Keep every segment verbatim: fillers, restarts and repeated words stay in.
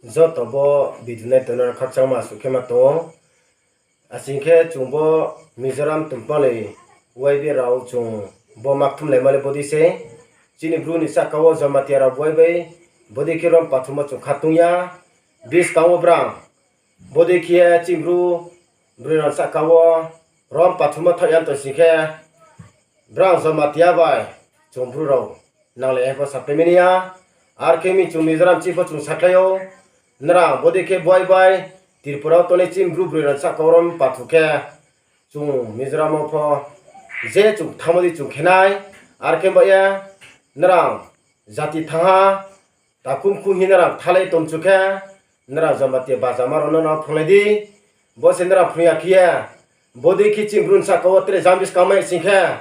Joto bo video nai tongnai rao khakchangma asuh khe ma tong ou. Asing khe chung bo Mizoram tongpaloi Y B A rao chung bo ma kthumlaima le bodei sei. Chini Bru ni sahka wo Jamatia rao buai bai bodei khe rom pathumo chung kha tong ya. Buskang wo brang bodei khe chini Bru broi rao ni sahka wo rom pathumo thaoh ya tong sing khe, brang Jamatia bai chung Bru rao nanglai ye pho sapai mani ya. Arkhe mi chung Mizoram chini pho chung sakhlai ou, nrang bodei khe buai bai Tripura wo tongnai chini Bru broi rao ni sahka wo rom pathu khe, chung Mizoram wo pho je chung kthamo dei chung khe nai. Arkhe ba ye nrang jati thanng ha, takhum khu hing nrang kthalai tongchu khe, nrang Jamatia bajama rao no nrang phrunglai di. Bo se nrang phrung ya khe ye, bodei khe chini Bru ni sahka wo tre jang buskang mai sing khe,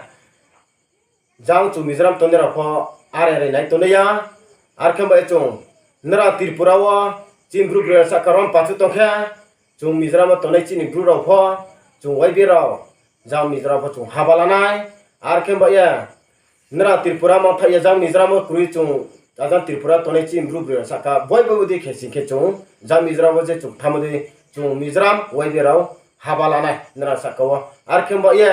jang chung Mizoram tongnai rao pho are are nai tongnai ya. Arkhe ba ye chung nrang Tripura wo chini Bru broi rao ni sahka rom pathu tong khe, chung Mizoram wo tongnai chini Bru rao pho, chung Y B A rao, jang Mizoram pho chung haba la nai. Arkhe ba ye nrang Tripura mangthaoh ya, jang Mizoram wo kroi chung, ajang Tripura tongnai chini Bru broi rao sahka buai bai bodei khe sing khe chung, jang Mizoram wo je chung kthamo dei chung Mizoram Y B A rao haba la nai nrang sahka wo. Arkhe ba ye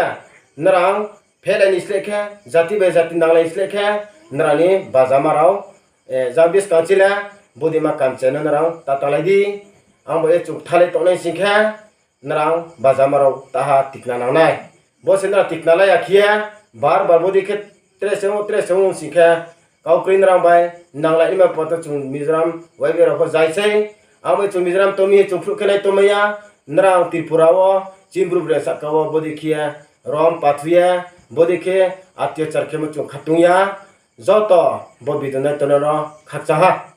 nrang phehlai ni sleh khe, jati bai jati nanglai ni sleh khe, nrang ni bajama rao, jang buskang chile, bodei ma kamchai no nrang ta tanglai di. Ang ba ye chung kthalai tongnai sing khe, nrang bajama rao taha tikna nang nai. Bo se nrang tikna lai ya khe ye, bar bar bodei khe tre se ong, tre se ong sing khe, kau kroi nrang bai nanglai naima poto chung Mizoram Y B A rao pho zai sei. Ang bai chung Mizoram tongmi ye chung phruh khe nai tongmai ya, nrang Tripura wo chini Bru broi sahka wo bodei khe ye rom pathu ye, bodei khe atyachar khemo chung kha tong ya. Joto bo video nai tongnai no khakchang ha.